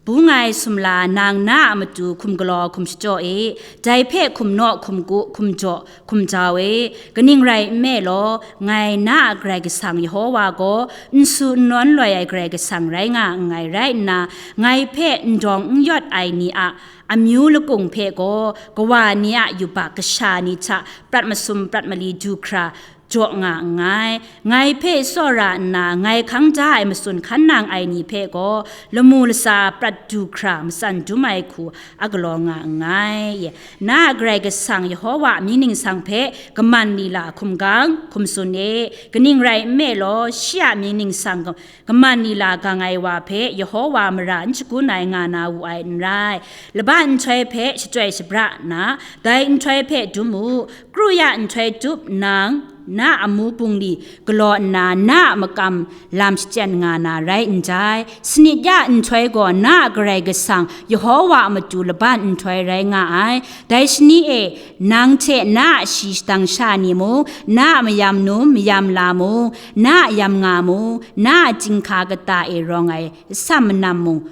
bung ai sumla nang na a matu hkum galaw hkum shachyaw e, dai hpe hkum naw hkum gu hkum jaw hkum jau e. Kaning rai nme law, ngai na a Karai Kasang Yehowa gaw n su n nawn loi ai Karai Kasang rai nga nngai rai nna, ngai hpe n dawng n yawt ai ni a amyu lakung hpe gaw, kawa ni a yubak kasha ni hta prat masum prat mali du hkra jaw nga nngai. Ngai hpe tsawra nna ngai hkang da ai matsun hkan nang ai ni hpe gaw, lamu latsa prat du hkra matsan dum ai hku a galaw nga nngai. Na a Karai Kasang Yehowa a mying ningsang hpe kaman lila hkum gang, hkum tsun e. Kaning rai nme law, shi a mying ningsang ga-, kaman lila gang ai wa hpe Yehowa mara n shagun ai nga na wu ai n rai. Laban nhtoi hpe shachyoi shabra nna, dai nhtoi hpe dum u, kru ya nhtoi tup nang, na a amu bungli galaw nna, na a makam lam shachyen nga na rai n jai. Sanit ya nhtoi gaw na a Karai Kasang Yehowa a matu laban nhtoi rai nga ai. Dai shani e, nang hte na a shi shadang sha ni mung, na a mayam num mayam la mung, na a yam nga mung, na a chyinghka kata e rawng ai atsam manam mung,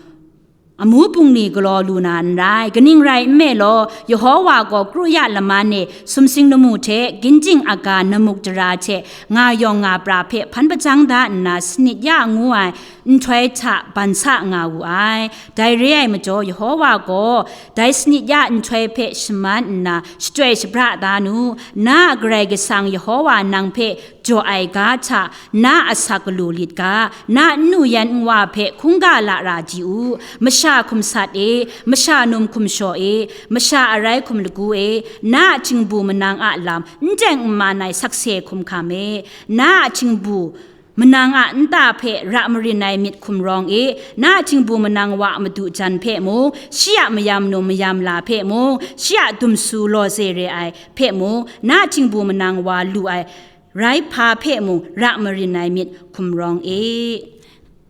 amu bungli galaw lu na n rai. Kaning rai nme law, Yehowa gaw kru ya laman e sumsing lamu hte, ginjing aga namuk dara hte, nga yawng nga pra hpe hpan hpajang da nna, sanit ya ngu ai nhtoi hta ban sa nga wu ai. Dai re ai majaw, Yehowa gaw dai sanit ya nhtoi hpe shaman nna, shachyoi shabra da nu. Na a Karai Kasang Yehowa nang hpe jaw ai ga hta, na asak galu lit ga, na nnu yan nwa hpe hkungga lara ji u. Masha hkum sat e, masha num hkum shaw e, masha arai hkum lagu e, na a htingbu manang a lam n teng n man ai sakse hkum hkam e, na a htingbu manang a nta hpe ra marin ai myit hkum rawng e, na a htingbu manang wa a madu jan hpe mung, shi a mayam num mayam la hpe mung, shi a dumsu lawze re ai hpe mung, na a htingbu manang wa lu ai rai hpa hpe mung ra marin ai myit hkum rawng e.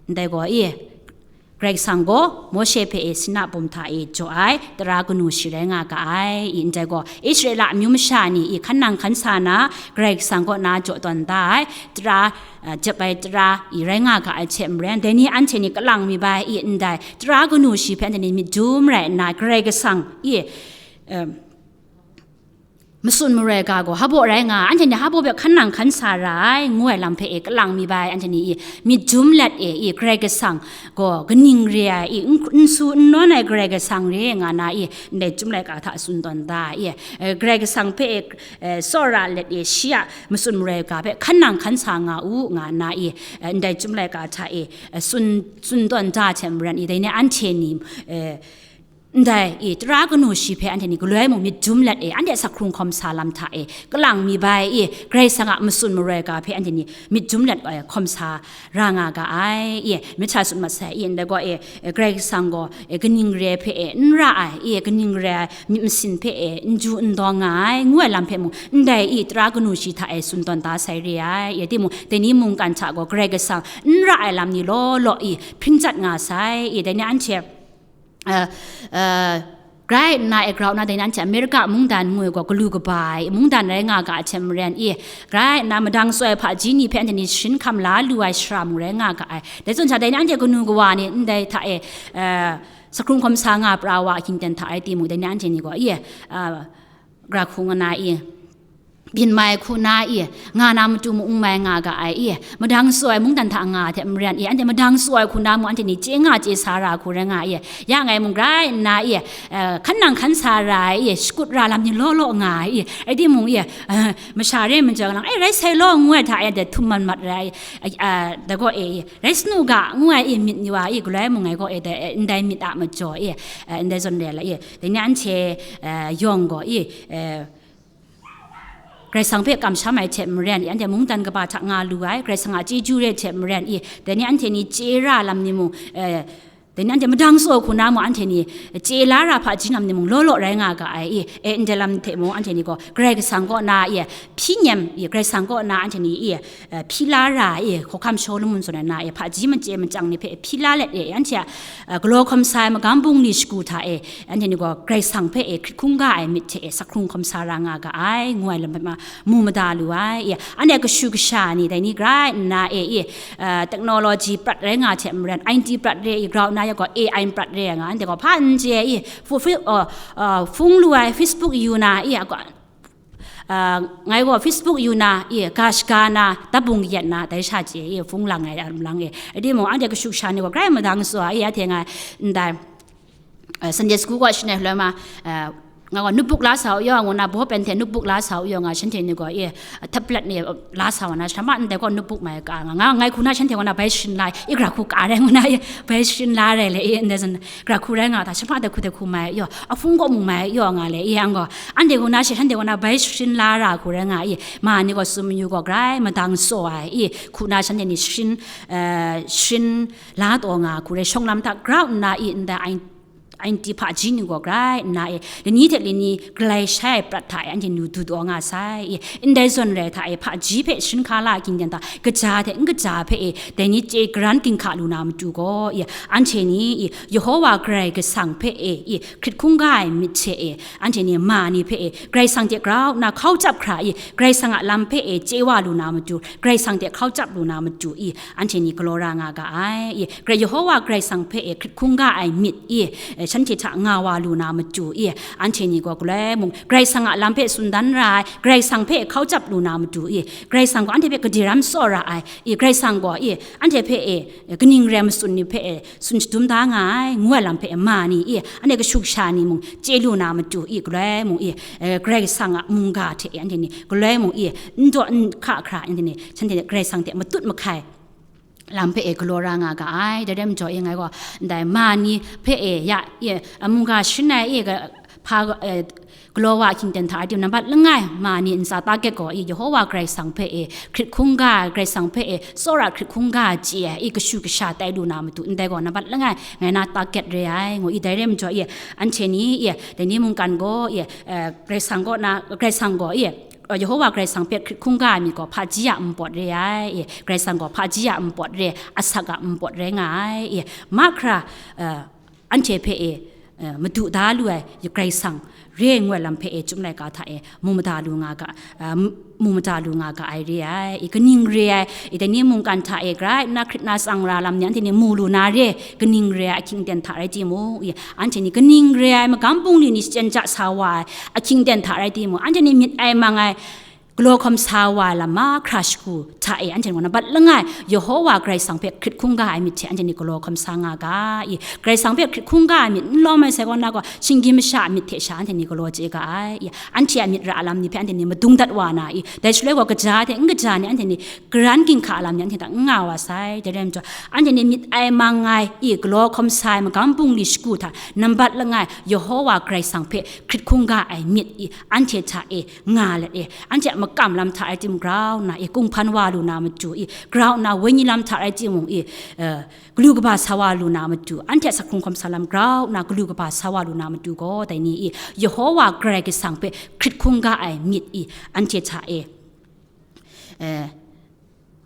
Ndai gaw e, Karai Kasang gaw Mawshe hpe e Sina bum hta e jaw ai tara kanu shi rai nga ga ai. I ndai gaw Israela amyu masha ni i hkan nang hkan sa na Karai Kasang kaw na jaw tawn da ai tara, uh, jep ai tara i rai nga ga ai hte maren, dai ni anhte ni kalang mi bai i ndai tara kanu shi hpe anhte ni myit dum rai nna Karai Kasang i, um, matsun maroi ga gaw hpaw rai nga, anhte ni hpaw hpe hkan nang hkan sa ra ai, ngu ai lam hpe e kalang mi bai, anhte ni i myit dum let e i Karai Kasang gaw kaning re ai i, n-, n su n nawn ai Karai Kasang re nga na i, ndai Chyum Laika hta tsun tawn da i, eh, Karai Kasang hpe e, eh, tsawra let e shi a matsun maroi ga hpe hkan nang hkan sa nga u nga na i, eh, ndai Chyum Laika hta e, eh, tsun, tsun tawn da hte maren i, dai ni anhte ni, eh, ndai i tara kanu shi hpe anhte ni galoi mung myit dum let e, anhte asak hkrung hkawm sa lam hta e kalang mi bai i, Karai Kasang a matsun maroi ga hpe anhte ni myit dum let e hkawm sa ra nga ga ai i, myit hta tsun mat sai i, ndai gaw e, e, Karai Kasang gaw, e, kaning re ai hpe e n ra ai i, kaning re ai myit masin hpe e n ju n dawng nga ai, ngu ai lam hpe mung ndai i tara kanu shi hta e tsun tawn da sai re ai i, timung dai ni mungkan hta gaw Karai Kasang n ra ai lam ni law law i hpring chyat nga sai i, dai ni anhte, uh, uh, grai nna e grau nna dai ni anhte America mungdan ngu ai gaw galu kaba ai mungdan rai nga ga ai hte maren i, grai nna madang tsawai hpaji ni hpe anhte ni sharin hkam la lu ai shara mung rai nga ga ai. Dai zawn sha dai ni anhte kanu kawa ni ndai hta e, uh, asak hkrung hkawm sa nga pra wa ahkying ten hta rai timung, dai ni anhte ni gaw i, uh, gra hku nga na i, byin mai hku na i, nga na matu ma-ung mai nga ga ai i, madang tsawai mungdan hta nga hte maren i, anhte madang tsawai hku na mung anhte ni chye nga chye sa ra hku rai nga i, ya ngai mung grai nna i, eh, hkan nang hkan sa ra ai i, shakut ra lam ni law law nga ai i, rai timung i, eh, masha re majaw lang, eh, rai sai law ngu ai hta e, dai htum man mat ra ai, eh, dai gaw e i, rai sanu ga ngu ai i, myit ni wa i, galoi mung ngai gaw e, dai, eh, ndai myit a majaw i, eh, ndai zawn re la i, dai ni anhte, eh, yawng gaw i, eh, Karai Kasang hpe kamsham ai hte maren i, anhte mungdan kaba hta nga lu ai, Karai Kasang a chyeju re hte maren i, dai ni anhte ni chye ra lam ni mung, eh, dai ni anhte madang tsawai hku na mung anhte ni chye la ra hpaji lam ni mung law law rai nga ga ai i, e, ndai lam hte mung anhte ni gaw Karai Kasang kaw na i, hpyi nem i, Karai Kasang kaw na anhte ni i, eh, hpyi la ra i, hkawhkam Shawlumon zawn ai na i, hpaji machye machyang ni hpe hpyi la let i, anhte a, eh, galaw hkawm sa ai magam bungli shagu hta e, anhte ni gaw Karai Kasang hpe e hkrit hkungga ai myit hte e asak hkrung hkawm sa ra nga ga ai, ngu ai lam hpe ma mu mada lu ai. I, anhte kashu kasha ni dai ni grai nna e i, uh, technology prat rai nga hte maren, I T prat re i, grau nna ya gaw A I prat re nga, anhte gaw hpa n chye i, fu-, fi-, uh, uh, hpung lu ai Facebook yu na i, a gaw, uh, ngai gaw Facebook yu na i, ga shaga na, dabung yet na, dai sha chye i, hpung lang ai, um, lang e. Rai timung, anhte kashu kasha ni gaw grai madang tsawai i, a hte nga ndai, eh, Sunday school gaw shanhte loi ma, eh, nga gaw notebook la sa u yaw, ngu na, ball pen hte notebook la sa u yaw nga, shanhte ni gaw, eh, tablet ni la sa wa na, shama ndai gaw notebook mai ka nga, nga, ngai hku na shanhte gaw na bai sharin la, i gra hku ka rai ngu na, i bai sharin la rai le, i ndai zan gra hku rai nga ta, shama dai hku dai hku mai yaw, a hpung gaw mung mai yaw nga le, i yang gaw, anhte hku na she, shanhte gaw na bai sharin la ra hku rai nga, i ma ni gaw sum yu gaw grai madang tsawai, i hku na shanhte ni sharin, eh, sharin la taw nga hku re, shawng lam hta grau nna i ndai I T hpaji ni gaw grai nna e, lani hte lani galai shai ai prat hta e anhte nu du taw nga sai i, ndai zawn rai hta e hpaji hpe sharin hka la ahkying ten hta, kaja hte n kaja hpe e, dai ni chye garan ginhka lu na matu gaw i, anhte ni i, Yehowa Karai Kasang hpe e i, hkrit hkungga ai myit hte e, anhte ni ma ni hpe e, Karai Kasang hte grau nna hkau chyap hkra i, Karai Kasang a lam hpe e chye wa lu na matu, Karai Kasang hte hkau chyap lu na matu i, anhte ni galaw ra nga ga ai. I, Karai Yehowa Karai Kasang hpe e hkrit hkungga ai myit i, eh, shanhte hta nga wa lu na matu i, anhte ni gaw galoi mung Karai Kasang a lam hpe tsun dan ra ai, Karai Kasang hpe hkau chyap lu na matu i, Karai Kasang gaw anhte hpe gade ram tsawra ai, i, Karai Kasang gaw i, anhte hpe e, eh, kaning rai matsun ni hpe e, tsun shadum da nga ai, ngu ai lam hpe e ma ni i, anhte kashu kasha ni mung chye lu na matu i, galoi mung i, eh, Karai Kasang a mungga hte e anhte ni galoi mung i, n daw n hka hkra anhte ni, shanhte ni Karai Kasang hte matut mahkai lam hpe e galaw ra nga ga ai. Dai rai majaw e ngai gaw, ndai ma ni hpe e ya, i, a mungga sharin ai i, ga, hpa, eh, galaw wa ahkying ten hta rai timung, nambat langai ma ni ntsa target gaw i, Yehowa Karai Kasang hpe e hkrit hkungga, Karai Kasang hpe e tsawra hkrit hkungga chye ai i, kashu kasha tai lu na matu, ndai gaw nambat langai ngai na target re ai, ngu i. Dai rai majaw i, anhte ni i, dai ni mungkan gaw i, eh, Karai Kasang kaw na, Karai Kasang gaw i, Yehowa Karai Kasang hpe hkrit hkungga ai myit gaw hpaji a npawt re ai, e, Karai Kasang gaw hpaji a npawt re, asak a npawt rai nga ai, e, mahkra, eh, anhte hpe, e, eh, madu da lu ai Karai Kasang re ai ngu ai lam hpe, e, Chyum laika hta, e, mu mada lu nga ga, eh, mu mada lu nga ga ai re ai, e, kaning re ai, e, dai ni mungkan hta, e, grai nna hkrit nna tsang ra lam ni anhte ni mu lu na re, kaning re ai ahkying aten hta rai timung, e, anhte ni kaning re ai magam bungli ni shachyen ja sa wa ai ahkying aten hta rai timung, anhte ni myit ai mang ai galaw hkawm sa wa ai lam mahkra shagu hta e, anhte ni gaw nambat langai Yehowa Karai Kasang hpe hkrit hkungga ai myit hte anhte ni galaw hkawm sa nga ga, i, Karai Kasang hpe hkrit hkungga ai myit n lawm ai sai kaw na gaw, shinggyim masha a myit hte sha anhte ni galaw chye ga ai, i, anhte a myit ra lam ni hpe anhte ni madung dat wa na, i, dai shaloi gaw kaja hte n kaja ni anhte ni karan ginhka lam ni anhte hta n nga wa sai, dai rai majaw, anhte ni myit ai mang ai, i, galaw hkawm sa ai magam bungli shagu hta nambat langai Yehowa Karai Kasang hpe hkrit hkungga ai myit, i, anhte hta e nga let e, anhte a makam lam hta rai timung grau nna, e, kunghpan wa lu na matu, i, grau nna wenyi lam hta rai timung, i, eh, galu kaba sa wa lu na matu, anhte a asak hkrung hkawm sa lam grau nna galu kaba sa wa lu na matu gaw, dai ni, i, Yehowa Karai Kasang hpe hkrit hkungga ai myit, i, anhte hta e, eh,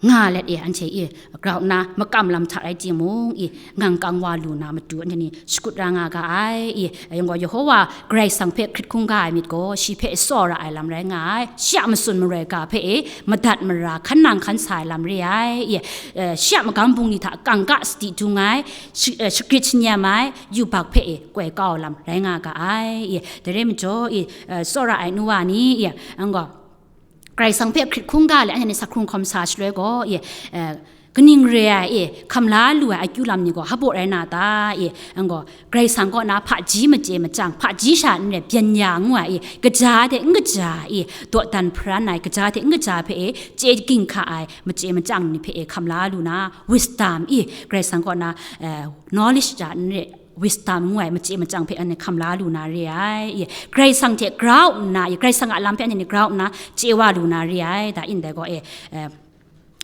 nga let e, anhte, i, grau nna makam lam hta rai timung, i, ngang kang wa lu na matu anhte ni shakut ra nga ga ai, i, yang gaw Yehowa Karai Kasang hpe hkrit hkungga ai myit gaw shi hpe tsawra ai lam rai nga ai, shi a matsun maroi ga hpe, e, madat mara hkan nang hkan sa ai lam re ai, i, eh, shi a magam bungli hta kangka sadi dung ai, shi-, eh, shagrit shanyam ai yubak hpe, e, koi kau ai lam rai nga ga ai, i, dai rai majaw, i, eh, tsawra ai nu wa ni, i, yang gaw Karai Kasang hpe hkrit hkungga le anhte ni asak hkrung hkawm sa shaloi gaw, i, eh, kaning re ai, i, hkam la lu ai akyu lam ni gaw hpaw rai na ta, i, yang gaw Karai Kasang kaw na hpaji machye machyang, hpaji sha n rai, byen ya ngu ai, i, kaja hte n kaja, i, dawdan hparan ai, kaja hte n kaja hpe, e, chye ginhka ai machye machyang ni hpe, e, hkam la lu na, wisdom, i, Karai Kasang kaw na, eh, knowledge ja n rai, wisdom ngu ai machye machyang hpe anhte hkam la lu na re ai, i, Karai Kasang hte grau nna, i, Karai Kasang a lam hpe anhte ni grau nna chye wa lu na re ai, da, ndai gaw, e, eh,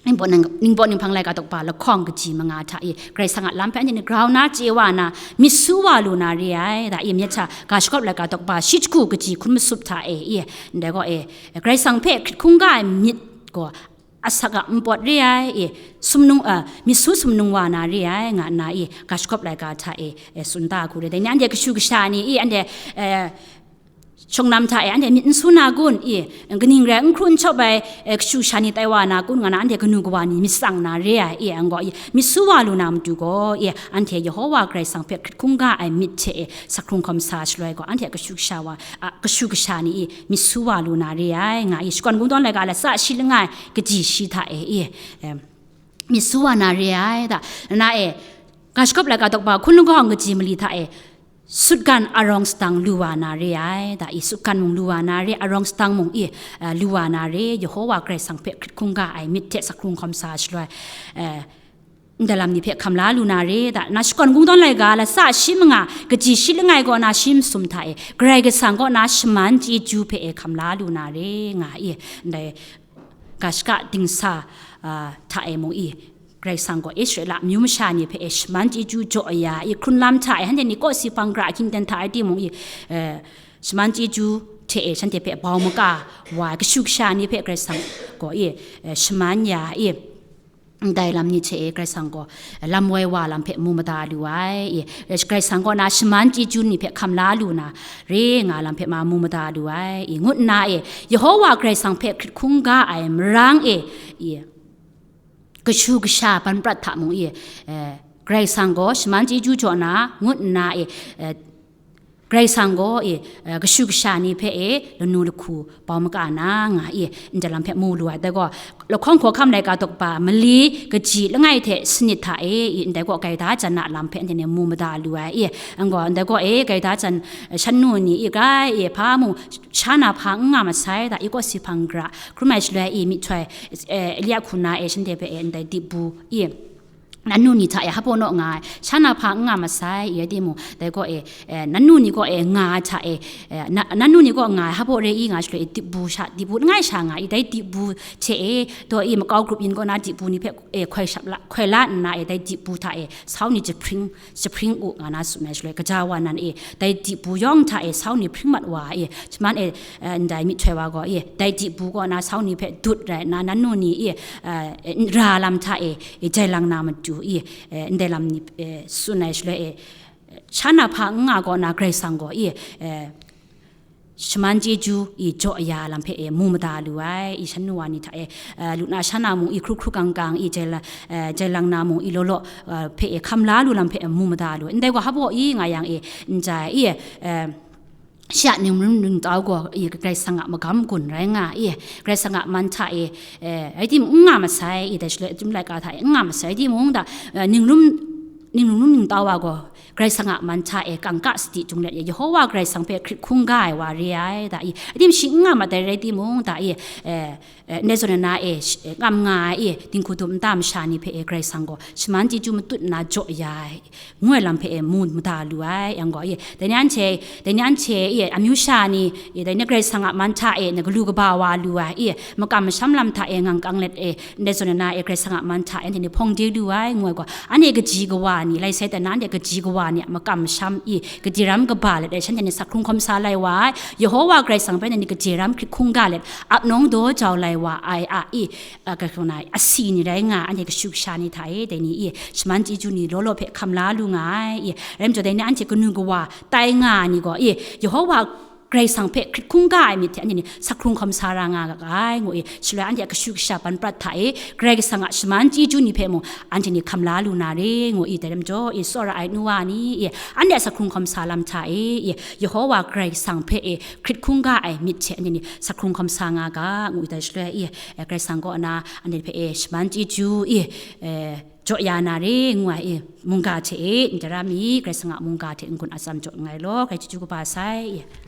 Ningbaw nang-, Ningbaw Ninghpang laika tawkpa lahkawng kaji manga hta, i, Karai Kasang a lam hpe anhte ni grau nna chye wa na, myit su wa lu na re ai, da, i, myit hta ga shagawp laika tawkpa shi jahku kaji hkun masup hta e, i, ndai gaw, e, Karai Kasang hpe hkrit hkungga ai myit gaw asak a npawt re ai, i, sumnung, a, myit su sumnung wa na re ai, nga nna, i, ga shagawp laika hta e, e, tsun da hku re. Dai ni anhte kashu kasha ni, i, anhte, e, shawng lam hta e, anhte myit n su na kun, i, kaning rai n hkru n shawp ai, e, kashu kasha ni tai wa na kun, nga na anhte kanu kawa ni myit tsang na re ai, i, yang gaw, i, myit su wa lu na matu gaw, i, anhte Yehowa Karai Kasang hpe hkrit hkungga ai myit hte, e, asak hkrung hkawm sa shaloi gaw, anhte kashu kasha wa, a, kashu kasha ni, i, myit su wa lu na re ai, nga, i, Shakawn Kungdawn laika latsa shi langai kaji shi hta e, i, em, myit su wa na re ai, da, na e, ga shagawp laika tawkpa hkun lahkawng kaji mali hta e, sutgan arawng sadang lu wa na re ai, da, i, sutgan mung lu wa na re, arawng sadang mung, i, eh, lu wa na re, Yehowa Karai Kasang hpe hkrit hkungga ai myit hte asak hkrung hkawm sa shaloi, eh, ndai lam ni hpe hkam la lu na re, da, na Shakawn Kungdawn laika latsa shi manga kaji shi langai kaw na shi masum hta e, Karai Kasang kaw na shaman chyeju hpe e hkam la lu na re, nga i, ndai ga shaka dingsa, ah, hta e mung i, Karai Kasang gaw Israela amyu masha ni hpe e shaman chyeju jaw ya i, hkrun lam hta e, anhte ni kawsi hpang gara ahkying aten hta e timung i, eh, shaman chyeju hte e shanhte hpe bau maka wa ai kashu kasha ni hpe Karai Kasang gaw i, eh, shaman ya i, ndai lam ni hte e Karai Kasang gaw lam woi wa lam hpe mu mada lu ai, i, Karai Kasang kaw na shaman chyeju ni hpe hkam la lu na re nga lam hpe ma mu mada lu ai, i, ngut nna e, Yehowa Karai Kasang hpe hkrit hkungga ai marang e, i, kashu kasha ban prat hta mung i, eh, Karai Kasang gaw shaman chyeju jaw na ngut nna e, eh, Karai Kasang gaw i, eh, kashu kasha ni hpe e lanu lahku bau maka na nga i, ndai lam hpe mu lu ai. Dai gaw, lahkawng hkawhkam laika tawkpa mali kaji langai hte sanit hta e, i, ndai gaw gaida jan na lam hpe anhte ni mu mada lu ai, i, ang gaw, ndai gaw e gaida jan, eh, shan nu ni i, grai i, hpa mu, sha na hpa n nga masai, da, i, kawsi hpang gara, hkrum ai shaloi i, myihtoi, eh, Elia hku na e, shanhte hpe e, ndai dip bu, i, nannu ni hta e hpa naw nga ai, sha na hpa n nga masai, i rai timung, dai gaw e, eh, nannu ni gaw e nga ai hta e, eh, na-, nannu ni gaw nga ai, hpa re i nga shaloi, e, dip bu sha, dip bu langai sha nga i, dai dip bu hte e, daw i makau grup yin kaw na dip bu ni hpe, e, hkoi shap la, hkoi la nna e, dai dip bu hta e, sau ni jahpring, jahpring u nga na tsun ai shaloi, gaja wa nan e, dai dip bu yawng hta e, sau ni hpring mat wa e, shaman e, eh, ndai myihtoi wa gaw e, dai dip bu kaw na sau ni hpe dut rai nna, nannu ni e, eh, ra lam hta e, e, jai lang na matu e, eh, ndai lam ni, eh, tsun ai shaloi e, sha na hpa n nga kaw na Karai Kasang gaw e, eh, shaman chyeju e jaw ya lam hpe e mu mada lu ai, i shan nu wa ni hta e, eh, lu na sha na mung i hkru hkru kang kang i jai la-, eh, jai lang na mung i law law, eh, hpe e hkam la lu lam hpe e mu mada lu ai. Ndai gaw hpa i nga yang e, n jai e, eh, shi a ningrum ningtau gaw i Karai Kasang a magam gun rai nga i, Karai Kasang a man hta e, eh, rai timung n nga masai i, dai shaloi Chyum laika hta e n nga masai, rai timung da, eh, ningrum, ningrum ningtau wa gaw Karai Kasang a man hta e kangka sadi jung let e, Yehowa Karai Kasang hpe hkrit hkungga ai wa re ai da i, rai tim shi n nga mat ai rai timung da i, eh, eh, ndai zawn na e, sh-, eh, ngam nga ai e, dinghku dum nta masha ni hpe e Karai Kasang gaw shaman chyeju matut nna jaw ya ai, ngu ai lam hpe e mu mada lu ai, yang gaw e, dai ni anhte, dai ni anhte e, amyu sha ni e, dai ni Karai Kasang a man hta e, na galu kaba wa lu ai e, makam masham lam hta e ngang kang let e, ndai zawn na e Karai Kasang a man hta e, anhte ni hpawng de lu ai, ngu ai gaw, anhte kaji kawa ni, lai sai dan na anhte kaji kawa ni a makam masham i, kaji ram kaba let e, shanhte ni sakhkrung hkawm sa lai wa ai, Yehowa Karai Kasang hpe ni kaji ram hkrit hkungga let, ap nawng daw jau lai wa ai a i, a, ka hkung na, asi ni rai nga, anhte kashu kasha ni hta e, dai ni i, shaman chyeju ni law law hpe hkam la lu nga ai i, rai majaw dai ni anhte kanu kawa tai nga ai ni gaw i, Yehowa Karai Kasang hpe hkrit hkungga ai myit hte anhte ni sakhkrung hkawm sa ra nga ga ai, ngu i, shaloi anhte a kashu kasha ban prat hta e, Karai Kasang a shaman chyeju ni hpe mung anhte ni hkam la lu na re, ngu i, dai rai majaw i, tsawra ai nu wa ni i, anhte a sakhkrung hkawm sa lam hta e i, Yehowa Karai Kasang hpe e hkrit hkungga ai myit hte anhte ni sakhkrung hkawm sa nga ga, ngu i, dai shaloi i, eh, Karai Kasang kaw na anhte hpe e shaman chyeju i, eh, jaw ya na re, ngu ai i, mungga hte e, ndai ram i, Karai Kasang a mungga hte n-gun atsam jaw nngai law, Karai chyeju kaba sai i.